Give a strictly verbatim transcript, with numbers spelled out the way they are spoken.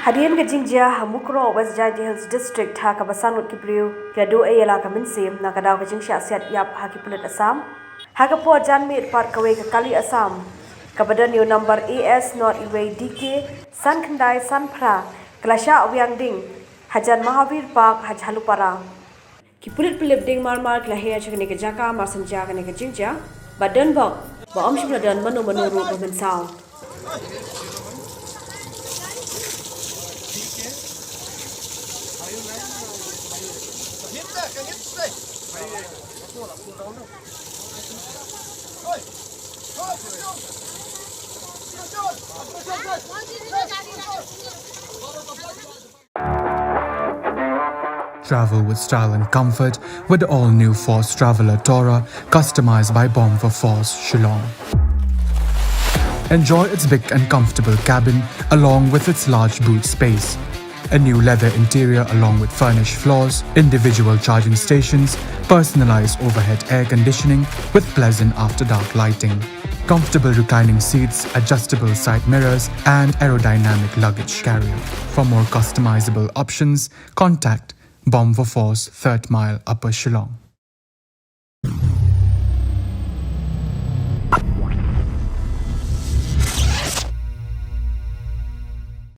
Hadien ka jingjia ha Mukroh, West Jaintia Hills District, ha kaba san ngut ki briew ki la duh ïa la ka mynsiem na ka daw ka jingshah siat ïap ha ki pulit Assam. Ha ka por janmiet pat kawei ka kali Assam kaba don ïa u number A S not iwei D K san khyndai san phra ka la shah wiang ding hajan Mahavir Park ha Jhalupara. Ki pulit pynlip ding marmar ki la her sha kane ka jaka mar shen jia kane ka jingjia, bad don bok ba ym shym la don mano mano ruh ba mynsaw. Travel with style and comfort with the all-new Force Traveller Tourer, customized by Bomb for Force, Shillong. Enjoy its big and comfortable cabin along with its large boot space. A new leather interior along with furnished floors, individual charging stations, personalized overhead air conditioning with pleasant after-dark lighting. Comfortable reclining seats, adjustable side mirrors, and aerodynamic luggage carrier. For more customizable options, contact Bomb for Force, Third Mile, Upper Shillong.